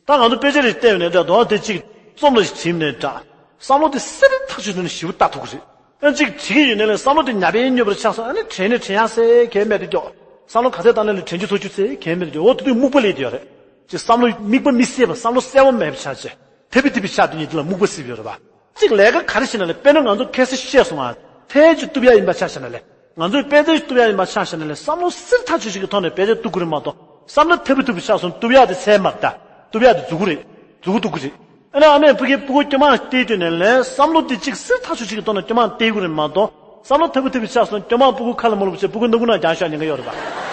ད་ང་ཚོ་དཔེ་ཆ་རེ་བལྟས་པ་ཡིན་ན་འདྲ། དོན་དེ་གཅིག་རྩོམ་ལ་ཞིག་བྲིས་པ་ཡིན་ན་འདྲ། བསམ་བློ་དེ་གསལ་ཐག་ཆོད་ནས་ཞིབ་ལྟ་ཐུབ་ཀྱི་རེད། ཨ་གཅིག་བྲིས་ཀྱི་ཡོད་ནའི་ལས་བསམ་བློ་དེ་ཉམས་པས་མྱོས་པར་ཆགས་སོང་། ཨ་ནི་དྲན་ནས་དྲན་ཡག་ཟེར་གང་ཡང་མེད་དེ་འདུག་བསམ་བློ་ག་ཚད་བཏང་ནའི་ལས་དྲན་རྒྱུ་ཚོར་རྒྱུ་ཟེར་གང་ཡང་མེད་དེ་འདུག་འོ་དེ་དུས་རྨུགས་པ་སླེབས་དེ་ཡོད་རེད། ཅིག་བསམ་བློ་དམིགས་པ་མི་གསལ་བ། བསམ་བློ་གསལ་བ་མེད་པ་ཆགས་བྱས། ཐེ་བི་ཐེ་བི་ཆགས་དུས་ཉིད་དེ་ལ་རྨུགས་པ་སླེབས་ཡོད་རེད་པ། གཅིག་ལས་ཀ་ག་རེ་བྱེད་ན་ལས། དཔེར་ན་ང་ཚོ་ཁ་སང་བཤད་སོང་ང་། ཐལ་ཅིག་གཏུབ་ཡག་ཡིན་པ་ཆ་བཞག་ན་ལས། ང་ཚོས་དཔེ་ཆ་ཞིག་གཏུབ་ཡག་ཡིན་པ་ཆ་བཞག་ན་ལས། བསམ་བློ་གསལ་ཐག་ཆོད་ཅིག་གི་ཐོག་ནས་དཔེ་ཆ་གཏུབ་དགོས་རེད་མ་གཏོགས། བསམ་བློ་ཐེ་བི་ཐེ་བི་ཆགས་སོང་། གཏུབ་ཡག་དེ་ཚར་མ་རེད་ད། གཏུབ་ཡག་དེ་རྫོགས་ཀྱི་རེད། རྫོགས་ཀྱི་འདུག་གི་རེད། ཨ་ནི་ཨ་མས་ཕ་གིའི་སྤུ་གུ་སྐྱོ་མ་བལྟས་དུས་ནས་ལས། བསམ་བློ་དེ་གཅིག་གསལ་ཐག་ཆོད་ཅིག་གི་ཐོག་ནས་སྐྱོ་མ་བལྟས་དགོས་རེད་མ་གཏོགས། བསམ་བློ་ཐེ་བི་ཐེ་བི་ཆགས་སོང་། སྐྱོ་མ་སྤུ་གུ་ཁ་ལ་མ་ལོབས་བྱས། སྤུ་གུ་སྣ་ཁུག་ནང་རྒྱག་ཤོག་ཉེན་ཁ་ཡོད་རེད་པ།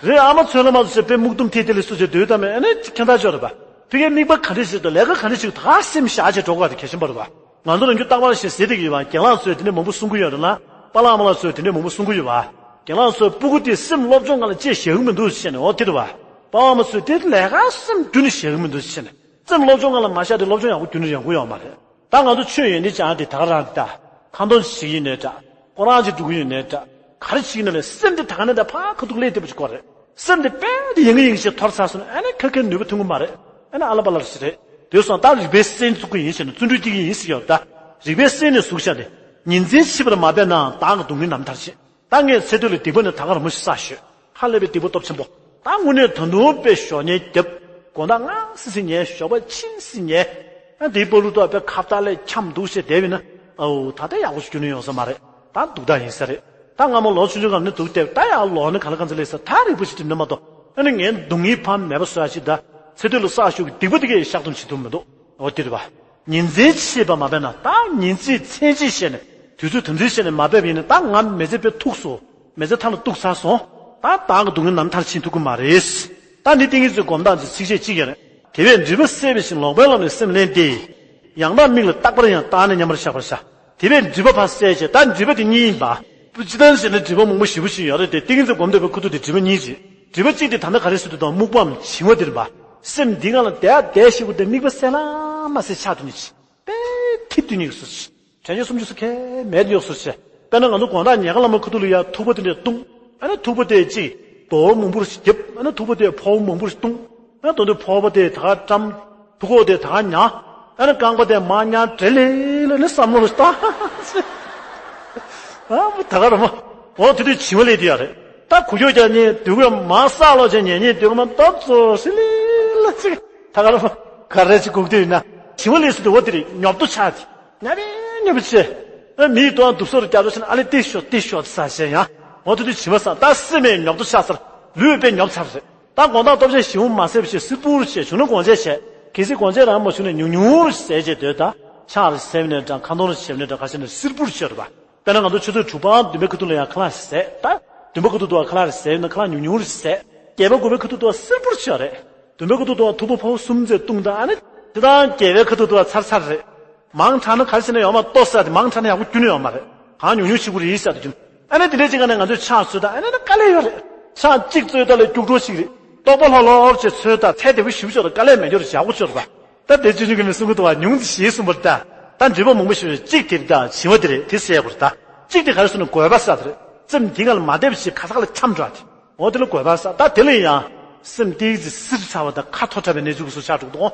རེད། ཨ་མ་ཚོས་ལ་མ་ཚོས་བྱས་དཔེ་རྨུགས་དུམ་ཐིག་དེ་ལ་སུ་བྱས་སྡོད་དམ་མེད། ཨ་ནི་ཁྱད་མཚར་ཅིག་ཡོད་རེད་པ། ཕ་གིའི་དམིགས་པ་ག་འདྲ་ཞིག་དང་ལས་ཀ་ག་འདྲ་ཞིག་ད་ག་སེམས་བཞག་བྱས་འགྲོ་དགོས་པ་དེ་གལ་ཆེན་པོ་རེད་པ། ང་ཚོ་རང་རྒྱུད་རྟག་པར་ཞིག་ཟེར་བསྡད་ཀྱི་ཡོད་པ། རྒན་ལགས་ཚོས་དེ་འདྲ་མང་པོ་གསུང་གི་ཡོད་རེད་ལ། པཱ་ལགས་ཨ་མ་ལགས་ཚོས་དེ་འདྲ་མང་པོ་གསུང་གི་ཡོད་པ། རྒན་ལགས་ཚོས་སྤུ་གུ་དེ་སེམས་སློབ་སྦྱོང་སྒང་ལ་ཅིག་བཞག་གི་མི་འདུག་བྱས་ནས། འོ་དེ་རེད་པ། པཱ་ཨ་མ་ཚོས་དེ་ལས་ཀ་སེམས་རྒྱུན་ནས་བཞག་གི་མི་འདུག་བྱས་ནས། སེམས་སློབ་སྦྱོང་སྒང་ལ་མ་བཞག་དེ་སློབ་སྦྱོང་ཡག་པོ་རྒྱུན་ནས་ཡོང་གི་ཡོད་མ་རེད། ད་ང་ཚོ་ཆོས་ཡོན་ཏན་སྦྱང་དེ་ད་ག་རང་ད། ཁ་འདོན་བྱེད་ཀྱི་ཡོད་ནའི་འདྲ། ཁོ་རང་ཅིག་འགྲོ་གི་ཡོད་ནའི་འདྲ། ག་རེ་བྱེད་ཀྱི་ཡོད་ན་ལས། སེམས་དེ་ད་ག་ནས་ད་ཕར་ཁ་ཐུག་སླེབས་བསྡད་པ་ཅིག་དགོས་རེད། སེམས་དེ་དཔེ་དེ་ཡང་གི་ཡང་གི་ཞིག་འཐོར་ཚར་སོང་ན། ཨ་ནི་ཁ་ཁའི་ནུས་པ་ཐོན་གི་མ་རེད། ཨ་ནི་ཨ་ལ་པ་ལ་ཞིག་རེད། དེ་སོང་ད་རིག་པའི་སེམས་བཙུགས་ཀྱི་ཡིན་ཟེར་ནས་བརྩོན་འགྲུས་སྐྱེ་གི་ཡིན་ཟེར་གྱི་ཡོད། ད་རིག་པའི་སེམས་ནི་གཟུགས་བྱ་སྟེ། ཉིན་མཚན་ཕྱེད་པར་མ་འབད་ན། བདག་གི་སྡུག་བསྔལ་ནམ་མཐར་ཕྱིན། ད་ངས་ཚེ་སྟོད་ལ་སྡིག་པ་ནི་ད་ག་རང་མོ་ཞིག་བསགས་ཞོག་ཧ་ལས་པའི་སྡིག་པ་སྟོབས་ཆེན་པོ། ད་དངོས་གནས་ད་དུང་དཔེ་ཞོགས་ཉལ་རྒྱབ། དགོང་དག་སྔ་སི་སི་ཉལ། ཞོགས་པ་ཕྱི་སི་ཉལ། ཨ་དེའི་བར་དུ་ད་དཔེ་ཁ་བཏགས་ལས་འཁྱམས་འདུག་བྱས་བསྡད་པ་ཡིན་ན། ཨའུ་ད་ལྟ་ཡག་པོ་ཞིག་རྒྱུན་ནས་ཡོང་ས་མ་རེད། ད་སྡུག་ཐག་ཡིན་ས་རེད། ད་སྔ་མོ་ལོ་ཆུང་ཆུང་སྒང་ནས་སྡུག་བསྡད། ད་ཡག་ལོ་ནི་ག་ལ་ག་ཚོད་སླེབས་ས། ད་རིག་པ་ཞིག་སྒྲིམ་ན་མ་གཏོགས། ཨ་ནི་ངའི་སྡུག་བསྔལ་ཕར་མེད་པ་བཟོ་ཡག་ཅིག་ད་ཚེ་སྟོད་ལ་བསགས་ཞོག་གི་སྡིག་པ་དེ་གས་བཤགས་སྡོམ་བྱེད་ཐུབ་མི་འདུག་འོ་དེ་རེད་པ། ཉིན་མཚན་ཕྱེད་པར་མ་འབད་ན། ད་ཉིན་མཚན་མཚན་གཅིག་བྱས་ནས། དུས་ཚོད་དུམ་ཚིགས་བྱས་ནས་མ་འབད་པ་ཡིན་ན། ད་ང་མི་ཚེ་དཔེ་ཐུག་སོང་། མི་ཚེ་མཐའ་ལ་གཏུགས་ཚར་སོང་། ད་བདག་གི་སྡུག་བསྔལ་ནམ་མཐར་ཕྱིན་ཐུབ་ཀྱི་མ་རེད། ད་འདི་ཏིང་ངེ་འཛིན་སྒོམ་སྟངས་ཀྱི་ཚིགས་བཅད་གཅིག་ཀྱང་རེད། དེ་བས་སྒྲིབ་པ་སེལ་བའི་ཕྱིར། ལོག་པའི་ལམ་ནས་སེམས་བསླན་ཏེ། ཡང་དག་མིག་ལ་རྟག་པར་ཡང་། བརྟགས་ནས་མཉམ་པར་བཞག་པར་བྱ། དེ་བས་སྒྲིབ་པ་ཕར་བསལ་བྱས། ད་སྒྲིབ་པ་དེ་གཉིས་ཡིན་པ། སྤྱིར་བཏང་བྱས་ན་སྒྲིབ་པ་མང་པོ་ཞེ་པོ་ཅིག་ཡོད་རེད་དེ། ཏིང་ངེ་འཛིན་སྒོམ་བསྡད་པའི་ཁུ་ཐུག་དེ་སྒྲིབ་པ་གཉིས་རེད། སྒྲིབ་པ་གཅིག་དེ་ད་ལྟ་ག་རེ་ཟེར་དུས་དང་། རྨུགས་པའམ་བྱིང་བ་དེ་རེད་པ། སེམས་འདི་སྒང་ལ་བསྡད་བསྡད་ཞིག་པོ་དེ་དམིགས་པ་གསལ་ལ་མ་གསལ་ཆགས་དུས་ནི་ཅི། དཔེ་ཐིབས་དུས་ནི་སུ་ཅི། དྲན་རྒྱུ་སུམ་ཅུ་སུ་ཁས་མེད་དུ་ཡོད་སུ་ཅི། དཔེར་ན་ང་ཚོ་དགོང་དག་ཉལ་ཁ་ལ་མ་ཁུ་ཐུག་ལ་ཡ་ཐུག་པ་དེ་འདྲས་བཏུང་། ཨ་ནི་ཐུག་པ་དེ་གཅིག་རྡོ་མང་པོ་ཞིག་རྒྱབ། ཨ་ནི་ཐུག་པ་དེ་ཕོར་པ་མང་པོ་ཞིག་བཏུང་། ཨ་ནི་དོན་དུ་ཕོར་པ་དེ་ད་ག་བཀྲམ། ཐུག་ཁོག་དེ་ད་ག་ཉར། ཨ་ནི་རྐང་པ་དེ་མར་ཉར། བྲེལ་ལེ་ལེ་ནི་བསམ་བློ་ལ་བཏང་། ཨ་མོ་ད་ག་ར་མ། འོ་དེ་དུས་བྱིང་བ་སླེབས་དེ་ཡ་རེད། ད་ཁུ་ཁྱོག་རྒྱག་ཉེན་དུས་ག་མ་ས་ལོ་བྱས་ཉལ་ཉེན་དུས་ག་མ་ད་ཚོ་སི་ལི་ལ་ཅིག་ད་ག་རེ་ག་རེ་ཅིག་སྒུག་དུས་ཡིན་ན། བྱིས་པ་ལས་སུ་དུ་འོ་དེ་རེད། ཉོབ་ཏོ་ཆགས་ཏེ། ཉ་བི་ཉ་བི་བྱས། ཨ་མིའི་དོན་དུབ་སོ་རུ་རྒྱ་རོ་ཕྱིན་ཨ་ལེ་ཏི་ཤོ་ཏི་ཤོ་ས་ཞེ་ཡང་། འོ་དེ་དུས་བྱིས་པ་ས་ད་སེམས་མེད་ཉོབ་ཏོ་ཆགས་ཚར། ལུས་པས་ཉོབ་ཚར་རེད། ད་དགོང་དག་སྟོབས་ཆེན་ཞིག་མ་ཟེར་བ་ཞིག་སིལ་སྤུར་བྱས། བྱུང་ན་དགོང་ཆས་བྱས། གལ་སྲིད་དགོང་ཆས་རང་མ་བྱུང་ན་ཉུང་ཉུང་རུ་ཟས་བྱས་སྡོད། ད་ཕྱག་རེ་ཟས་ནས་འདྲ། ཁ་འདོན་རེ་བྱས་ནས་འདྲ། ཁ་ཤས་ནས་སིལ་སྤུར་བྱས་རེད་པ། དཔེར་ན་ང་ཚོ་ཆུ་ཚོད་དྲུག་པ་བདུན་པའི་ཁ་ཐུག་ལ་ཡང་ཁ་ལག་ཟས། ད་བདུན་པའི་ཁ་ཐུག་ཏུ་ཁ་ལག་རེ་ཟས་ན་ཁ་ལག་ཉུང་ཉུང་རེ་ཟས། བརྒྱད་པ་དགུ་པའི་ཁ་ཐུག་ཏུ་སིལ་སྤུར་བྱས་རེད། བདུན་པའི་ཁ་ཐུག་ཏུ་ཐུག་པ་ཕོ་བ་གསུམ་ཙམ་བཏུང་། ད་ཨ་ནི་དེ་དང་བརྒྱད་པའི་ཁ་ཐུག་ཏུ་ཚར་ཚར་རེད། མང་དྲགས་ན་ག་རེ་ཟེར་ན་ཡོང་མ་ལྟོ་ཟ་དེ་མང་དྲགས་ན་ཡག་པོ་རྒྱུན་ནས་ཡོང་མ་རེད། གང་ཉུང་ཉུང་ཞིག་པོ་རེད་ཟེར་དུ་རྒྱུན། ཨ་ནི་དེ་འདྲའི་ཅིག་ག་ནས་ང་ཚོས་ཕྱག་འཚོལ་ད་ཨ་ནི་ནི་དཀའ་ལས་ཡོད་རེད། ཕྱག་གཅིག་འཚོལ་ད་ལས་སྐྱུག་བྲོ་ཞིག་རེད། རྟོགས་པ་ལྷོད་ལྷོད་བྱས་འཚོལ་ད་ཚད་བདེ་པོ་ཞིག་ཆོག་ད་དཀའ་ལས་མེད་འགྱུར་ཞག་པོ་ཆོག་པ། ད་དེ་ཅི་ཅུང་གི་མི་གསུང་གི་འདུག་བ། ཉུང་ཙི་ཞེས་གསུངས་པར་ད། ད་འདྲི་པ་མང་པོ་ཞིག་ཡོད། གཅིག་དེ་ད་བྱིས་པ་དེ་རེད། དེ་ཟེར་དགོས་རེད་ད། གཅིག་དེ་ག་རེ་ཟེར་ན་དགོས་པ་ཟེར་དེ་རེད། སེམས་དེ་ག་ལ་མ་བདེ་བ་ཞིག་ག་ས་ག་ལ་འཁྱམས་འགྲོ་དེ། འོ་དེ་ལ་དགོས་པ་ཟེར། ད་དེ་ལ་ཡང་སེམས་ཏིག་ཙི་བསིལ་ཚ་བ་དང་ཁ་མཐོ་དྲགས་པའི་གནས་ཚུལ་གྱི་བཟོ་ཆགས་འགྲོ་གི་འདུག་གོ།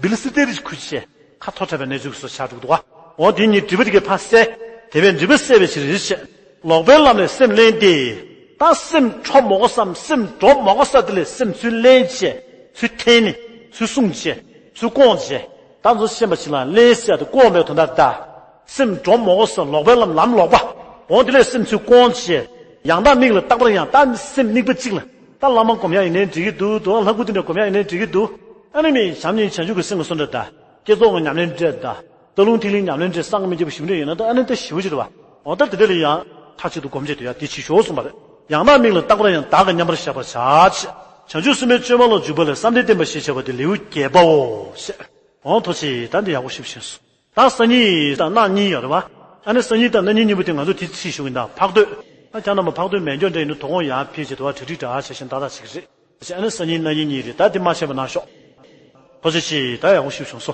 བིལ་སི་ཏེ་རིགས་ཁུ་ཆེ། ཁ་མཐོ་དྲགས་པའི་གནས་ཚུལ་གྱི་བཟོ་ཆགས་འགྲོ་གི་འདུག་གོ། འོ་དེ་ཉིད་སྒྲིབ་པ་དེ་གའི་ཕར་བསལ། དེ་བས་སྒྲིབ་པ་བསལ་བའི་ཕྱིར་ཞེས། ལོག་པའི་ལམ་ལས་སེམས་བསླན་ཏེ། ད་སེམས་ཁྲོ་མོ་གོ་བསམ། སེམས་འགྲོ་མོ་གོ་ས་དེ་ལས་སེམས་ཚུར་བསླན་བྱས། ཚུར་འཐེན་ནས། ཚུར་བསྲུང་བྱས། ཚུར་བསྐོང་བྱས། ད་ཚོ་ཤེས་པ་ཞིག་ལ་བསླན་ཟེར་དེ་བསྐོང་བའི་དོན་དག་ད། སེམས་འགྲོ་མོ་གོ་ས་ལོག་པའི་ལམ། ལམ་ལོག་པ། འོ་དེ་ལས་སེམས་ཚུར་བསྐོང་བྱས། ཡང་དག་མིག་ལ་རྟག་པར་ཡང་། ད་སེམས་དམིགས་པ་གཅིག་ལ། ད་བླ་མ་སྒོམ་ཡག་ཡིན་ནའི་འགྲིག་གི་འདུག་དོ་ལྷ་སྐུ་དེ་འདྲ་སྒོམ་ཡག་ཡིན་ནའི་འགྲིག་གི་འདུག་ཨ་ནི་མི་བྱམས་སྙིང་བྱང་ཆུབ་ཀྱི་སེམས་ལ་སོགས་འདྲ་ད། བསྐྱེད་རྫོགས་ཀྱི་ཉམས་ལེན་འདྲ་ད། རྟ་ལུང་ཐིག་ལེའི་ཉམས་ལེན་འདྲ། གསང་སྔགས་སྨིན་སྐྱེས་པོ་ཞིབ་འདྲ་ཡིན་ན་ད་ཨ་ནི་ད་ཞི་བ་ཅིག་རེད་བ། འོ་ད་དེ་འདྲ་ལ་ཡང་མཐའ་གཅིག་ཏུ་སྒོམ་བྱེད་དུ་ཡ་དེ་ཕྱི་ཞོག་གསུངས་པ་རེད། ཡང་དག་མིག་ལ་རྟག་པར་ཡང་། བདག་གིས་མཉམ་པར་བཞག་པར་བྱ་ཞེས། བྱང་ཆུབ་སེམས་དཔའི་སྤྱོད་པ་ལ་འཇུག་པ་ལས་བསམ་གཏན་བསྟན་པ་ཞེས་བྱ་བ་སྟེ་ལེའུ་བརྒྱད་པའོ་ཞེས། འོང་ཐོ་ཆེ། ད་འདི་ཡག་པོ་ཞིབ་ཤེས་སོ། ད་ས་གཉིས་དང་གནག་གཉིས་ཡོད་རེད་བ། ཨ་ནི་ས་གཉིས་དང་གནག་གཉིས་གཉིས་པོ་དེ་ང་ཚོ་དེ་ཚིག་ཞུ་གི་འདུག་ཕག་སྟོད། ཨ་ཁྱེད་རྣམ་པ་ཕག་སྟོད་མེད་འཇོག་འདྲ་ཡིན་ན་དོ་དགོང་ཡར་ཕེབས་བྱས་དུ་བ་གྲ་སྒྲིག་འདྲ་བྱས་ཤིང་ཏག་ཏག་བྱེད་ཀྱི་རེད། ཨ་ནི་ས་གཉིས་གནག་གཉིས་གཉིས་རེད། ད་དེ་མ་བཤད་པ་ན་ཤོག་ཐོ་ཆེ་ཆེ། ད་ཡག་པོ་ཞིབ་བྱུང་སོ།